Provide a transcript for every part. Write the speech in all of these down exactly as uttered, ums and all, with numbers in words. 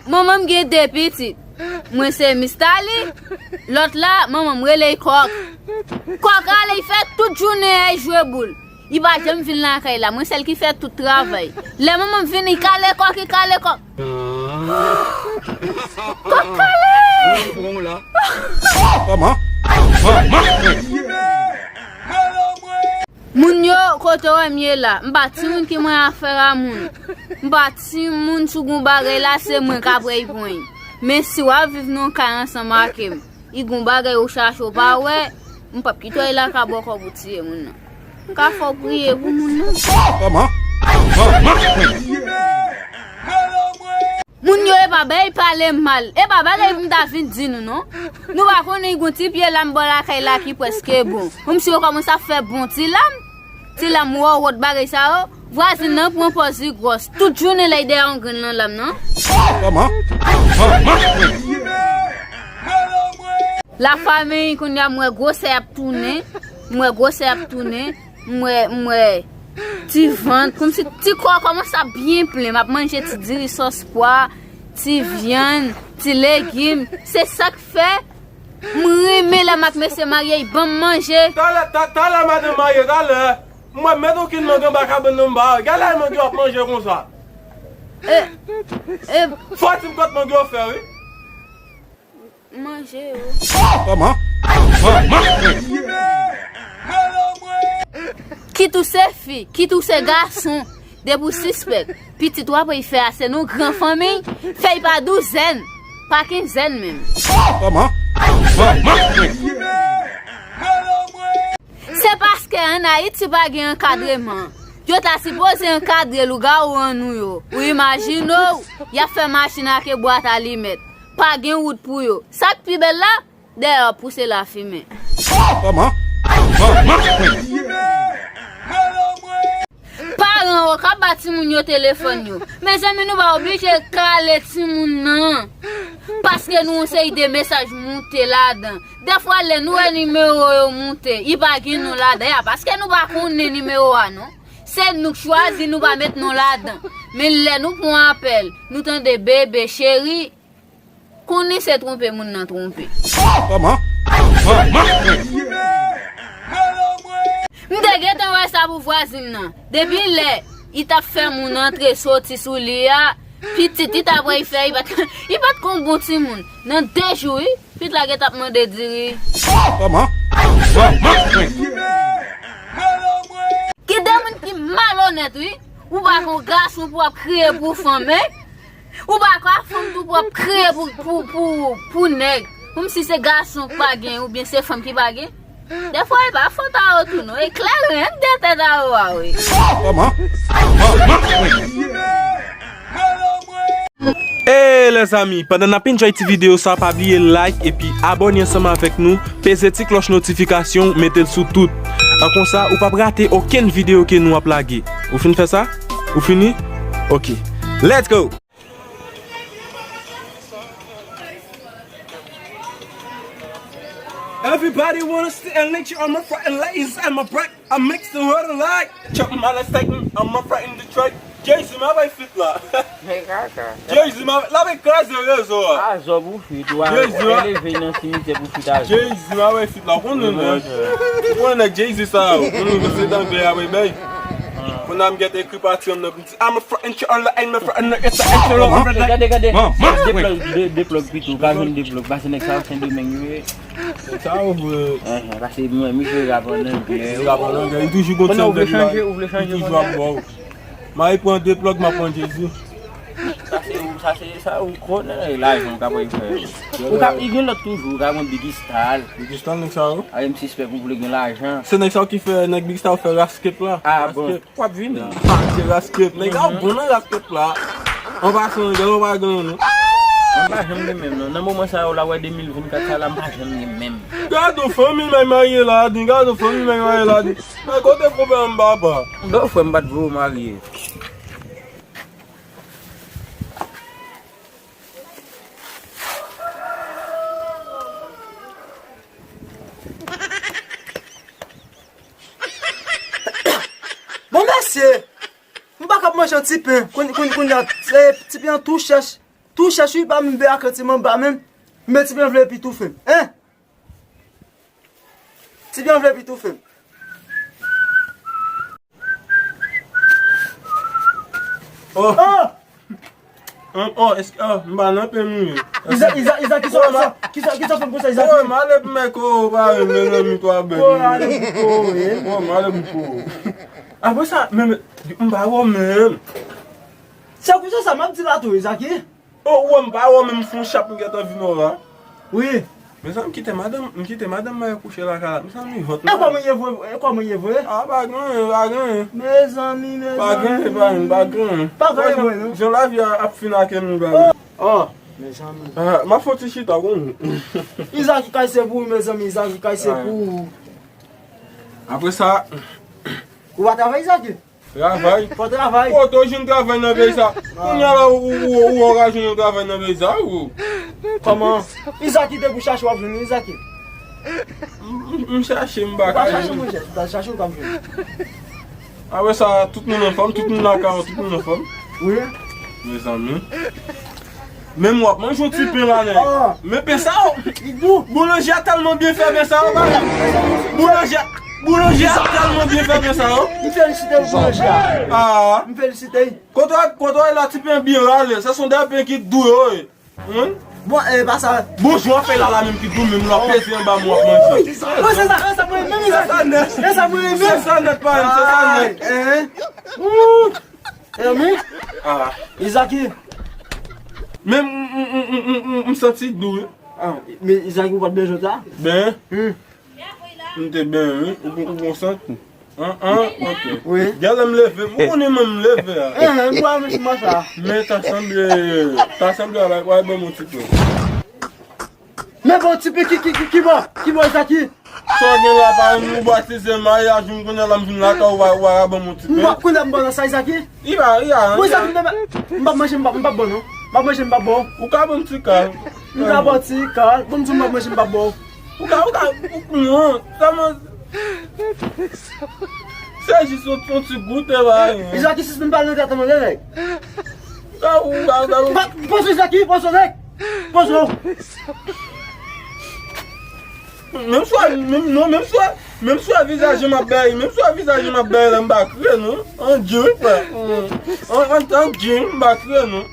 Manman m gen de pitit. Mwen se Mistali. Lòt la, manman m rele l Kòk. Kòk ale, l fè tout jounen an, l jwe boul. Li pa janm vin lakay la. Mwen sèl ki fè tout travay. Lè manman m vini, li kale Kòk, li kale Kòk. Kòk kale! Kòman? Kòman? Moun yo, kote w wè m ye la, m pa timoun ki mwen afè a moun. M pa timoun, si w gen yon bagay la, se mwen k ap reponn. Men si w ap viv nan yon kay ansanm ak m, e gen yon bagay ou chache w pa wè, m p ap kite w al lakay bòkò pou tiye moun nan. M ka fè w priye pou moun nan. Kòman? Kòman? Moun yo, e pa bay pale mal. E pa bagay pou m ta vin di nou, non. Nou pa konnen gen yon ti pye lam bò lakay la ki prèske bon. Kòmsi yo kòmanse ap fè bon ti lam. Ti lam wòwòt bagay sa yo. Vwazin nan pran pòz li gwòs. Tout jounen lè l dèyè yon grenn nan lam nan. Kòman? Kòman? Lafanmi, kounye a m wè gwosè ap tounen. M wè gwosè ap tounen. M wè, m wè ti vant, kòmsi ti kò kòmanse ap byen plen. M ap manje ti diri sòs pwa, ti vyann, ti legim. Se sa k fè m renmen lè m ak mesye marye, y ban m manje. Talè, ta- talè madanm marye, talè. M wè met okenn mang anba kabann nan m pa wè. Gade la, mang yo ap manje konsa. E, e, Fò di m kot mang yo fè, wi. Manje yo. Kòman? Kòman? Kit ou se fi, kit ou se gason, depi w sispèk, pitit w ap fè a se nan gran fanmi, fè y pa douzèn, pa kenzèn menm. Kòman? Kòman? Se paske ann Ayiti pa gen ankadreman. Yo ta sipoze ankadre lougawou an nou yo. Ou imajine w, y ap fè machin ak bwat alimèt. Pa gen wout pou yo. Sa k pi bèl la, dèyè w ap pouse lafimen. Kòman? Kòman? Paran yo k ap ba timoun yo telefòn yo. Mezanmi, nou pa oblije kale timoun nan. Paske nou yon seri de mesaj moute ladan. Dèfwa lè nou wè nimewo yo moute, li pa gen non ladan, e pa paske nou pa konnen nimewo a non. Se nou k chwazi, nou pa met non ladan. Men lè nou pran apèl, nou tande bebe, cheri, konnen se twonpe moun nan twonpe. Kòman? Kòman? M te gentan wè sa pou vwazin nan. Depi lè li t ap fè moun antre soti sou li a, pitit li t ap wè li fè, li pa t, li pa t kon bon timoun. Nan de jou, wi, pitit la gentan ap mande diri. Kòman? Kòman? Gen de moun ki malonèt, wi. Ou pa kon gason pou ap kriye pou fanm, en. Ou pa ka fanm tou pou ap kriye pou, pou, pou, pou nèg. Kòmsi se gason k pa gen, oubyen se fanm ki pa gen. Dèfwa, e pa fòt a yo tou, non. E kleren de tèt a yo a, wi. Kòman? Kòman? E lèzanmi, pandan n ap enjoy ti videyo sa, pa bliye like epi abòne ansanm avèk nou, peze ti klòch notifikasyon, mete l sou tout. An konsa, ou p ap rate okenn videyo ke nou ap lage. Ou fin fè sa? Ou fini? Ok. Let's go! Everybody wanna stay and let you on my front and let inside my brain. I make the world alive. Chop my life statement. I'm a friend in Detroit. Jay-Z, ma bay fit la. Men kaka. Jay-Z, ma la bay kraze rezo a. A zòb ou fit ou a. Jay-Z, ma eleve nan simityè pou fit a zòb. Jay-Z, ma bay fit la. Ou konnen nèg. Ou konnen nèg Jay-Z sa yo. Ou konnen se dan glè a bay bay. Pou nan m gete ekri pati an nan I'm a front and you're all I'm a front and it's a Gade, gade. De plòg, de, de plòg pito. Ou ka jwenn de plòg. Pase nèg sa yo Sendomeng yo ye. Sa yo vre. Enhen, pase mwen, misye rap an anglè. Misye rap an anglè. Li toujou gon ti anglè li la. Ou vle chanje, ou vle chanje. Li toujou ap ba w. M a pran de plòg, m a pran Jay-Z. Sa se ou, sa se sa ou konnen, lajan ou ka pran frè. Ou ka, li gen lòt toujou, ou ka pran Biggie Stalls. Biggie Stalls, nèg sa yo. A, m sispèk ou vle gen lajan. Se nèg sa yo ki fè, nèg Biggie Stalls fè Raskep la. A, bon. Raskep. W ap vini. Pati Raskep. Nèg la bon nan Raskep la. An pasan, nèg la pa gen non. Mwen pa janm gen menm non. Nan moman sa yo la, wè de mil vennkat sa la, m pa janm gen menm. Gade yon fanmi may marye la, di, gade yon fanmi may marye la, di. Mwen kote pwoblèm papa? Bon, frè m pa t vle w marye. Bon, mesye, m pa kab manje yon ti pen. Kounye, kounye, kounye a, eh, ti pen an tou chèch. Tou chèch wi, pa m vle ak ti manba menm. Men ti byen vle epi toufe m. Hein? Ti byen vle epi toufe m. Oh. Oh! Oh, oh, èske, oh, m pa nan pen m wi. Iza, Iza, Iza, ki sa, ki sa, ki sa, ki sa fè m konsa, Iza? Oh, m ale pou mèt ko, pa renmen nan mi twa bèt. Oh, ale pou ko, wi. Oh, m ale pou ko. Apre sa, men, men, m pa wè w menm. Se konsa sa, m ap di la tou, Iza, ki? Oh, ou wè m pa wè w menm, m fè yon chap m gentan vin wè w la. Wi. Mezanmi, m kite madanm, m kite madanm mwen kouche lakay la. Mezanmi, vant. E kòman ye vre? E kòman ye vre? Ah, pa gen anyen, pa gen anyen. Mezanmi, mezanmi. Pa gen anyen, pa gen anyen, pa gen anyen. Pa gen anyen vre, non. Jan lavi a ap fin ak nou, pa gen. Oh, mezanmi. Ah, m ap fè yon ti chita, konn. Iza ki kay se pou ou, mezanmi, Iza ki kay se pou ou. Apre sa. Ou pa travay, Iza ki? Travay? Fò travay. Kote w jwenn travay nan peyi sa? Kounye a la ou, ou, ou, ou ka jwenn yon travay nan peyi sa, ou? Kòman? Izaki te pou chache w ap jwenn, Izaki. M, m, m chache, m pa ka jwenn. Ou pa chache, monchè. Si w ta chache, ou t ap jwenn. Apre sa, tout moun anfòm, tout moun lakay, tout moun anfòm. Wi. Mezanmi. Menm w ap manje yon ti pen la, nèg. Ah. Men pen sa, oh, li dou. Boulanje a tèlman byen fè pen sa, oh, bagay. Boulanje, boulanje a tèlman byen fè pen sa, oh. M felisite l, boulanje a. Ah. M felisite l. Kote, kote la, ti pen byen rale. Se son de pen ki dou yo, eh. Bon, e pa sa. Bon, jan w ap fè la, la menm ki dou, menm lè w ap peze anba men w ap manje. Bon, se sa, se sa mwen renmen, se sa nèt. Se sa mwen renmen. Se sa nèt, pa, se sa nèt. Ah, eh. Ouh. Enmi? Ah. Izaki. Men m, m, m santi dou, wi. Ah, men Izaki, ou pa t byen jwèt la? Ben. Hmm. M te ben, wi. Ou, ou bon sant? An, an, ok. Wi. Gade m leve. Ou konnen mwen m leve a. Eh, eh, m pa met mwen sa. Men ta sanble, ta sanble a la, w a ban m yon ti pen. Men bon, ti pen ki, ki, ki, ki bò? Ki bò, Izaki? Sa w gen la, pa nou batize maryaj, m konnen la m vin lakay ou, ou a, ou a ban m yon ti pen. M pa konnen m ban nan sa, Izaki. I ba, i a. Mwen sa m te ba, m p ap manje, m p ap, m p ap bon non. M p ap manje, m p ap bon. Ou ka ban m ti kal. M ka ban ti kal. Bon, m di m p ap manje, m p ap bon. Ou ka, ou ka, ou, non. Sèlman. Se jis yon, yon ti goute, pa anyen. Izaki sispann pale nan tèt mwen, nèg. Sa ou, sa ou, sa ou. Pa, poze Izaki, poze nèg. Poze. Menm swa, menm, non, menm swa, menm swa vizaj m ap bèy, menm swa vizaj m ap bèy la, m pa kriye, non. An Dye, wi, frè. An, an, an Dye, m pa kriye, non.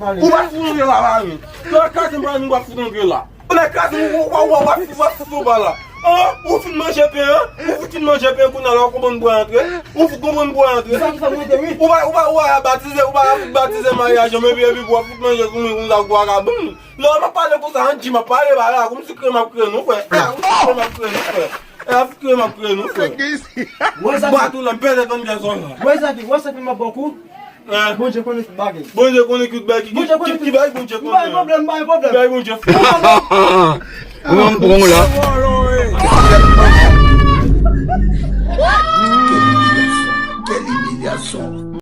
Ou pa fout antre la, pa vre. Lè w kraze m, pa vre, ou pa fout antre la. Lè w kraze m, ou, ou, ou, ou, ou pa la. An, ou fin manje pen an, ou fin manje pen, kounye a la, ou konprann pou antre. Ou fin konprann pou antre. Ou pa, ou pa, ou pa batize, ou pa batize maryaj an, epi, epi, ou pa fout manje sou mwen konsa, ou pa ka ban m. Non, m ap pale konsa, an di m ap pale, pa la, kòmsi kriye m ap kriye, non, frè. Kòmsi kriye m ap kriye, non, frè. E, ap kriye m ap kriye, non, frè. Wè sa ki, wè sa ki m ap ba w kou. Hein? Bondye konnen tout bagay. Bondye konnen tout bagay, ki, ki, ki bagay Bondye konnen. M pa gen pwoblèm, m pa gen pwoblèm. Ki bagay Bondye fè. Ou menm pran w la.